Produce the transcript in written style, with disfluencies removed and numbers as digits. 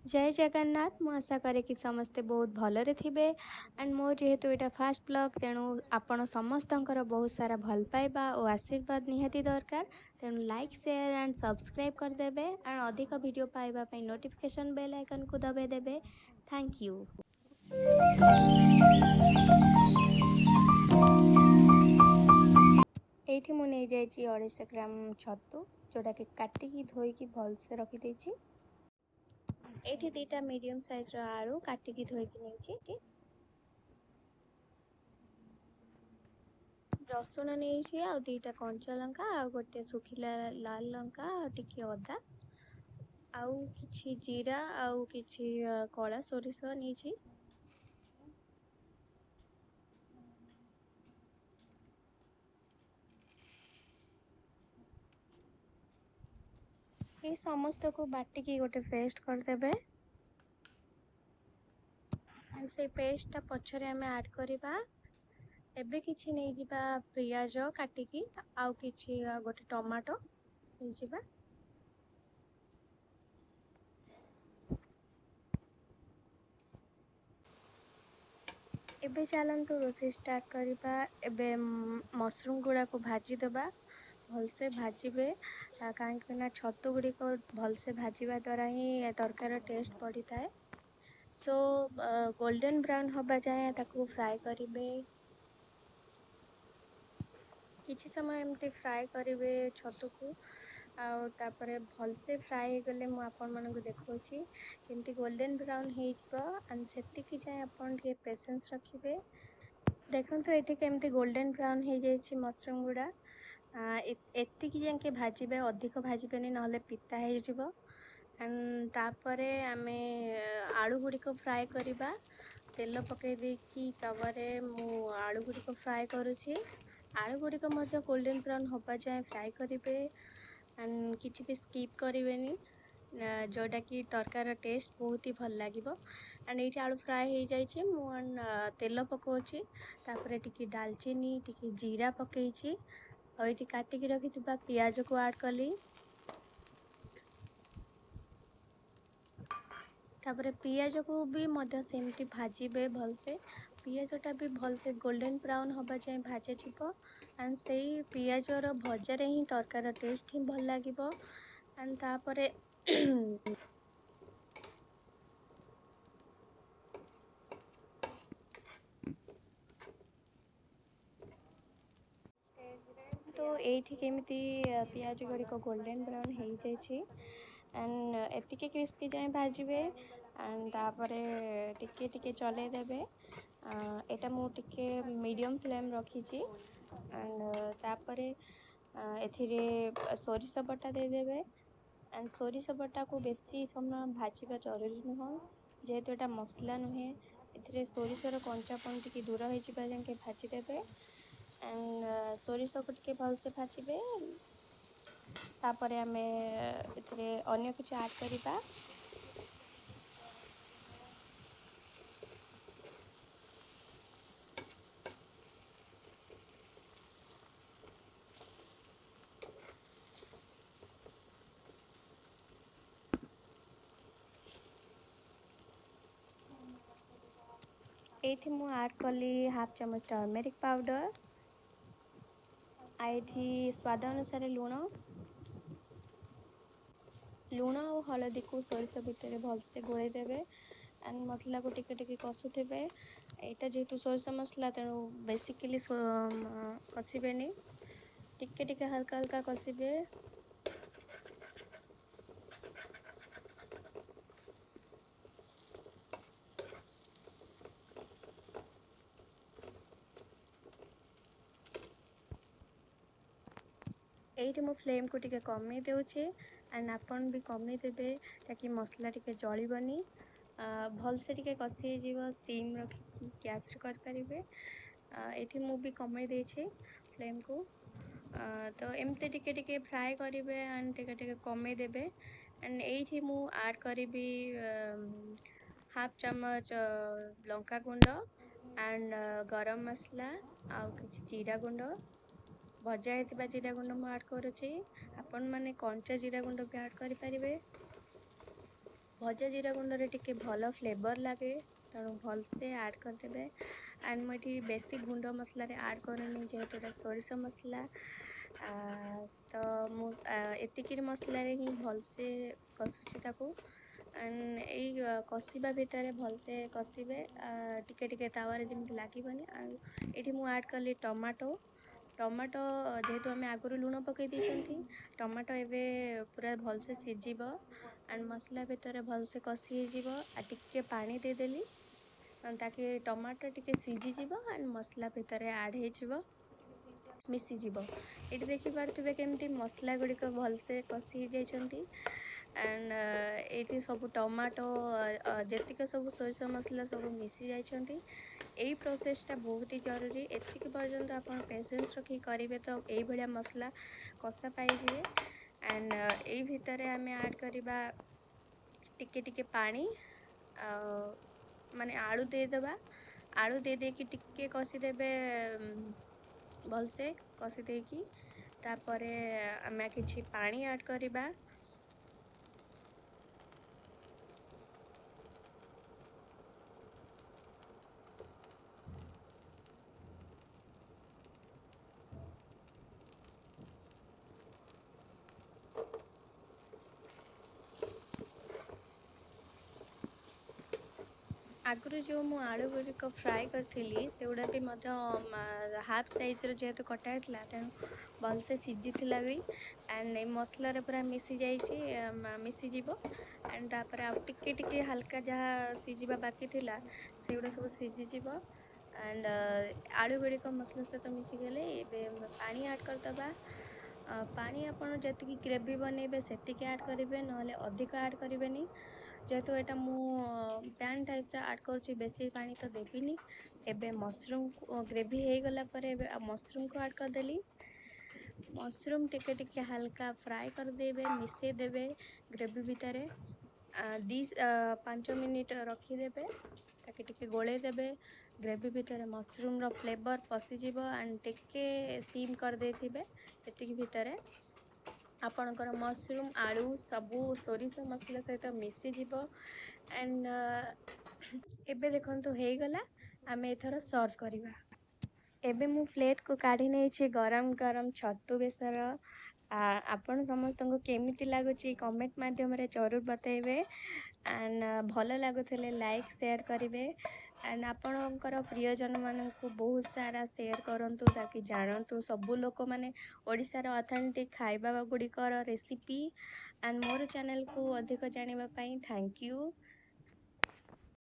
ଜୟ ଜଗନ୍ନାଥ। ମୁଁ ଆଶା କରେ କି ସମସ୍ତେ ବହୁତ ଭଲରେ ଥିବେ। ଆଣ୍ଡ ମୋର ଯେହେତୁ ଏଇଟା ଫାଷ୍ଟ ବ୍ଲଗ୍, ତେଣୁ ଆପଣ ସମସ୍ତଙ୍କର ବହୁତ ସାରା ଭଲ ପାଇବା ଓ ଆଶୀର୍ବାଦ ନିହାତି ଦରକାର। ତେଣୁ ଲାଇକ୍, ସେୟାର ଆଣ୍ଡ ସବସ୍କ୍ରାଇବ୍ କରିଦେବେ ଆଣ୍ଡ ଅଧିକ ଭିଡ଼ିଓ ପାଇବା ପାଇଁ ନୋଟିଫିକେସନ୍ ବେଲ୍ ଆଇକନ୍କୁ ଦବାଇ ଦେବେ। Thank you. ଏଇଠି ମୁଁ ନେଇଯାଇଛି 250 ଗ୍ରାମ ଛତୁ, ଯେଉଁଟାକି କାଟିକି ଧୋଇକି ଭଲସେ ରଖିଦେଇଛି। ଏଇଠି 2ଟା ମିଡ଼ିୟମ୍ ସାଇଜ୍ର ଆଳୁ କାଟିକି ଧୋଇକି ନେଇଛି। ରସୁଣ ନେଇଛି, ଆଉ 2ଟା କଞ୍ଚା ଲଙ୍କା, ଆଉ ଗୋଟେ ଶୁଖିଲା ଲାଲ ଲଙ୍କା, ଆଉ ଟିକେ ଅଦା, ଆଉ କିଛି ଜିରା, ଆଉ କିଛି କଳା ସୋରିଷ ନେଇଛି। ଏ ସମସ୍ତକୁ ବାଟିକି ଗୋଟେ ପେଷ୍ଟ କରିଦେବେ। ସେଇ ପେଷ୍ଟଟା ପଛରେ ଆମେ ଆଡ଼୍ କରିବା। ଏବେ କିଛି ନେଇଯିବା ପିଆଜ କାଟିକି, ଆଉ କିଛି ଗୋଟେ ଟମାଟୋ ନେଇଯିବା। ଏବେ ଚାଲନ୍ତୁ ରୋଷେଇ ଷ୍ଟାର୍ଟ କରିବା। ଏବେ ମସରୁମ୍ ଗୁଡ଼ାକୁ ଭାଜିଦେବା। ଭଲସେ ଭାଜିବେ, କାହିଁକି ନା ଛତୁ ଗୁଡ଼ିକ ଭଲସେ ଭାଜିବା ଦ୍ୱାରା ହିଁ ତରକାରୀର ଟେଷ୍ଟ ବଢ଼ିଥାଏ। ସୋ ଗୋଲ୍ଡେନ୍ ବ୍ରାଉନ୍ ହେବା ଯାଏଁ ତାକୁ ଫ୍ରାଏ କରିବେ। କିଛି ସମୟ ଏମିତି ଫ୍ରାଏ କରିବେ ଛତୁକୁ, ଆଉ ତାପରେ ଭଲସେ ଫ୍ରାଏ ହେଇଗଲେ ମୁଁ ଆପଣମାନଙ୍କୁ ଦେଖାଉଛି କେମିତି ଗୋଲ୍ଡେନ୍ ବ୍ରାଉନ୍ ହେଇଯିବ। ଆଣ୍ଡ ସେତିକି ଯାଏଁ ଆପଣ ଟିକେ ପେସେନ୍ସ ରଖିବେ। ଦେଖନ୍ତୁ, ଏଠି କେମିତି ଗୋଲ୍ଡେନ୍ ବ୍ରାଉନ୍ ହେଇଯାଇଛି ମସରୁମ୍ ଗୁଡ଼ା। ଏତିକି ଯାଏଁକେ ଭାଜିବେ, ଅଧିକ ଭାଜିବେନି, ନହେଲେ ପିତା ହେଇଯିବ। ଆଣ୍ଡ ତାପରେ ଆମେ ଆଳୁ ଗୁଡ଼ିକ ଫ୍ରାଏ କରିବା। ତେଲ ପକାଇ ଦେଇକି ତାୱାରେ ମୁଁ ଆଳୁ ଗୁଡ଼ିକ ଫ୍ରାଏ କରୁଛି। ଆଳୁ ଗୁଡ଼ିକ ମଧ୍ୟ ଗୋଲ୍ଡେନ୍ ବ୍ରାଉନ୍ ହେବା ଯାଏଁ ଫ୍ରାଏ କରିବେ ଆଣ୍ଡ କିଛି ବି ସ୍କିପ୍ କରିବେନି, ଯେଉଁଟାକି ତରକାରୀର ଟେଷ୍ଟ ବହୁତ ହି ଭଲ ଲାଗିବ। ଆଣ୍ଡ ଏଇଠି ଆଳୁ ଫ୍ରାଏ ହେଇଯାଇଛି। ମୁଁ ଆଣ୍ଡ ତେଲ ପକାଉଛି, ତାପରେ ଟିକେ ଡାଲଚିନି, ଟିକେ ଜିରା ପକାଇଛି, ଆଉ ଏଇଠି କାଟିକି ରଖିଥିବା ପିଆଜକୁ ଆଡ଼୍ କଲି। ତାପରେ ପିଆଜକୁ ବି ମଧ୍ୟ ସେମିତି ଭାଜିବେ ଭଲସେ। ପିଆଜଟା ବି ଭଲସେ ଗୋଲ୍ଡେନ୍ ବ୍ରାଉନ୍ ହେବା ଯାଏଁ ଭାଜାଯିବ। ଆଣ୍ଡ ସେଇ ପିଆଜର ଭଜାରେ ହିଁ ତରକାରୀର ଟେଷ୍ଟ ହିଁ ଭଲ ଲାଗିବ। ଆଣ୍ଡ ତାପରେ ତ ଏଇଠି କେମିତି ପିଆଜ ଗୁଡ଼ିକ ଗୋଲ୍ଡେନ୍ ବ୍ରାଉନ୍ ହେଇଯାଇଛି। ଆଣ୍ଡ ଏତିକି କ୍ରିସ୍ପି ଯାଏଁ ଭାଜିବେ। ଆଣ୍ଡ ତାପରେ ଟିକେ ଟିକେ ଚଲେଇ ଦେବେ। ଏଇଟା ମୁଁ ଟିକେ ମିଡ଼ିୟମ୍ ଫ୍ଲେମ୍ ରଖିଛି। ଆଣ୍ଡ ତାପରେ ଏଥିରେ ସୋରିଷ ବଟା ଦେଇଦେବେ। ଆଣ୍ଡ ସୋରିଷ ବଟାକୁ ବେଶୀ ସମୟ ଭାଜିବା ଜରୁରୀ ନୁହଁ, ଯେହେତୁ ଏଇଟା ମସଲା ନୁହେଁ। ଏଥିରେ ସୋରିଷର କଞ୍ଚାପଣ ଟିକେ ଦୂର ହେଇଯିବା ଯାଏଁକେ ଭାଜିଦେବେ। ଆଣ୍ଡ ସୋରିଷକୁ ଟିକେ ଭଲସେ ଭାଜିବେ। ତାପରେ ଆମେ ଏଥିରେ ଅନ୍ୟ କିଛି ଆଡ଼୍ କରିବା। ଏଇଠି ମୁଁ ଆଡ଼୍ କଲି ହାଫ୍ ଚାମଚ ଟର୍ମେରିକ୍ ପାଉଡ଼ର, ଆଉ ଏଇଠି ସ୍ୱାଦ ଅନୁସାରେ ଲୁଣ। ଲୁଣ ଆଉ ହଳଦୀକୁ ସୋରିଷ ଭିତରେ ଭଲସେ ଗୋଳେଇ ଦେବେ ଆଣ୍ଡ ମସଲାକୁ ଟିକେ ଟିକେ କଷୁଥିବେ। ଏଇଟା ଯେହେତୁ ସୋରିଷ ମସଲା, ତେଣୁ ବେସିକାଲି କଷିବେନି, ଟିକେ ଟିକେ ହାଲକା ହାଲକା କଷିବେ। ଏଇଠି ମୁଁ ଫ୍ଲେମ୍କୁ ଟିକେ କମେଇ ଦେଉଛି ଆଣ୍ଡ ଆପଣ ବି କମେଇ ଦେବେ, ତାକି ମସଲା ଟିକେ ଜଳିବନି, ଭଲସେ ଟିକେ କଷି ହେଇଯିବ। ସିମ୍ ରଖିକି ଗ୍ୟାସ୍ରେ କରିପାରିବେ। ଏଇଠି ମୁଁ ବି କମେଇ ଦେଇଛି ଫ୍ଲେମ୍କୁ। ତ ଏମିତି ଟିକେ ଟିକେ ଫ୍ରାଏ କରିବେ ଆଣ୍ଡ ଟିକେ ଟିକେ କମେଇ ଦେବେ। ଆଣ୍ଡ ଏଇଠି ମୁଁ ଆଡ଼୍ କରିବି ହାଫ୍ ଚାମଚ ଲଙ୍କା ଗୁଣ୍ଡ ଆଣ୍ଡ ଗରମ ମସଲା, ଆଉ କିଛି ଜିରା ଗୁଣ୍ଡ। ଭଜା ହେଇଥିବା ଜିରା ଗୁଣ୍ଡ ମୁଁ ଆଡ଼୍ କରୁଛି। ଆପଣମାନେ କଞ୍ଚା ଜିରା ଗୁଣ୍ଡ ବି ଆଡ଼୍ କରିପାରିବେ। ଭଜା ଜିରା ଗୁଣ୍ଡରେ ଟିକେ ଭଲ ଫ୍ଲେଭର୍ ଲାଗେ, ତେଣୁ ଭଲସେ ଆଡ଼୍ କରିଦେବେ। ଆଣ୍ଡ ମୁଁ ଏଠି ବେଶୀ ଗୁଣ୍ଡ ମସଲାରେ ଆଡ଼୍ କରୁନି, ଯେହେତୁ ଏଇଟା ସୋରିଷ ମସଲା, ତ ମୁଁ ଏତିକିରି ମସଲାରେ ହିଁ ଭଲସେ କଷୁଛି ତାକୁ। ଆଣ୍ଡ ଏଇ କଷିବା ଭିତରେ ଭଲସେ କଷିବେ, ଟିକେ ଟିକେ ତାୱାରେ ଯେମିତି ଲାଗିବନି। ଆଉ ଏଇଠି ମୁଁ ଆଡ଼୍ କଲି ଟମାଟୋ। ଟମାଟୋ ଯେହେତୁ ଆମେ ଆଗରୁ ଲୁଣ ପକାଇ ଦେଇଛନ୍ତି, ଟମାଟୋ ଏବେ ପୁରା ଭଲସେ ସିଝିବ ଆଣ୍ଡ ମସଲା ଭିତରେ ଭଲସେ କଷି ହେଇଯିବ। ଆଉ ଟିକେ ପାଣି ଦେଇଦେଲି ତାକି ଟମାଟୋ ଟିକେ ସିଝିଯିବ ଆଣ୍ଡ ମସଲା ଭିତରେ ଆଡ଼୍ ହେଇଯିବ, ମିଶିଯିବ। ଏଇଠି ଦେଖିପାରୁଥିବେ କେମିତି ମସଲା ଗୁଡ଼ିକ ଭଲସେ କଷି ହେଇଯାଇଛନ୍ତି। ଆଣ୍ଡ ଏଇଠି ସବୁ ଟମାଟୋ ଯେତିକି ସବୁ ସୋରିଷ ମସଲା ସବୁ ମିଶି ଯାଇଛନ୍ତି। ଏଇ ପ୍ରୋସେସଟା ବହୁତ ହି ଜରୁରୀ। ଏତିକି ପର୍ଯ୍ୟନ୍ତ ଆପଣ ପେସେନ୍ସ ରଖିକି କରିବେ ତ ଏଇଭଳିଆ ମସଲା କଷା ପାଇଯିବେ। ଆଣ୍ଡ ଏଇ ଭିତରେ ଆମେ ଆଡ଼୍ କରିବା ଟିକେ ଟିକେ ପାଣି, ଆଉ ମାନେ ଆଳୁ ଦେଇଦେବା। ଆଳୁ ଦେଇ ଦେଇକି ଟିକେ କଷିଦେବେ, ଭଲସେ କଷି ଦେଇକି ତାପରେ ଆମେ କିଛି ପାଣି ଆଡ଼୍ କରିବା। ଆଗରୁ ଯେଉଁ ମୁଁ ଆଳୁ ଗୁଡ଼ିକ ଫ୍ରାଏ କରିଥିଲି ସେଗୁଡ଼ା ବି ମଧ୍ୟ ହାଫ୍ ସାଇଜ୍ର ଯେହେତୁ କଟା ହେଇଥିଲା, ତେଣୁ ଭଲସେ ସିଝିଥିଲା ବି ଆଣ୍ଡ ଏଇ ମସଲାରେ ପୁରା ମିଶି ଯାଇଛି, ମିଶିଯିବ। ଆଣ୍ଡ ତାପରେ ଆଉ ଟିକେ ଟିକେ ହାଲକା ଯାହା ସିଝିବା ବାକି ଥିଲା ସେଗୁଡ଼ା ସବୁ ସିଝିଯିବ। ଆଣ୍ଡ ଆଳୁ ଗୁଡ଼ିକ ମସଲା ସହିତ ମିଶିଗଲେ ଏବେ ପାଣି ଆଡ଼୍ କରିଦେବା। ପାଣି ଆପଣ ଯେତିକି ଗ୍ରେଭି ବନେଇବେ ସେତିକି ଆଡ଼୍ କରିବେ, ନହେଲେ ଅଧିକ ଆଡ଼୍ କରିବେନି। ଯେହେତୁ ଏଇଟା ମୁଁ ପ୍ୟାନ୍ ଟାଇପ୍ର ଆଡ଼୍ କରୁଛି, ବେଶୀ ପାଣି ତ ଦେବିନି। ଏବେ ମସରୁମ୍ ଗ୍ରେଭି ହେଇଗଲା ପରେ ଏବେ ମସରୁମ୍କୁ ଆଡ଼୍ କରିଦେଲି। ମସରୁମ୍ ଟିକେ ଟିକେ ହାଲକା ଫ୍ରାଏ କରିଦେବେ, ମିଶାଇ ଦେବେ ଗ୍ରେଭି ଭିତରେ। 2 5 ମିନିଟ୍ ରଖିଦେବେ, ତାকে ଟିକେ ଗୋଳେଇ ଦେବେ। ଗ୍ରେଭି ଭିତରେ ମସରୁମ୍ର ଫ୍ଲେଭର୍ ପଶିଯିବ। ଆଣ୍ଡ ଟିକେ ସିମ୍ କରିଦେଇଥିବେ। ଏତିକି ଭିତରେ ଆପଣଙ୍କର ମସରୁମ୍ ଆଳୁ ସବୁ ସୋରିଷ ମସଲା ସହିତ ମିଶିଯିବ। ଆଣ୍ଡ ଏବେ ଦେଖନ୍ତୁ ହେଇଗଲା, ଆମେ ଏଥର ସର୍ଭ କରିବା। ଏବେ ମୁଁ ପ୍ଲେଟ୍କୁ କାଢ଼ି ନେଇଛି ଗରମ ଗରମ ଛତୁ ବେସର। ଆପଣ ସମସ୍ତଙ୍କୁ କେମିତି ଲାଗୁଛି କମେଣ୍ଟ ମାଧ୍ୟମରେ ଜରୁର ବତେଇବେ। ଆଣ୍ଡ ଭଲ ଲାଗୁଥିଲେ ଲାଇକ୍ ସେୟାର କରିବେ। ଆଣ୍ଡ ଆପଣଙ୍କର ପ୍ରିୟଜନମାନଙ୍କୁ ବହୁତ ସାରା ସେୟାର କରନ୍ତୁ, ତାକି ଜାଣନ୍ତୁ ସବୁ ଲୋକମାନେ ଓଡ଼ିଶାର ଅଥେଣ୍ଟିକ୍ ଖାଇବା ଗୁଡ଼ିକର ରେସିପି। ଆଣ୍ଡ ମୋର ଚ୍ୟାନେଲକୁ ଅଧିକ ଜାଣିବା ପାଇଁ thank you.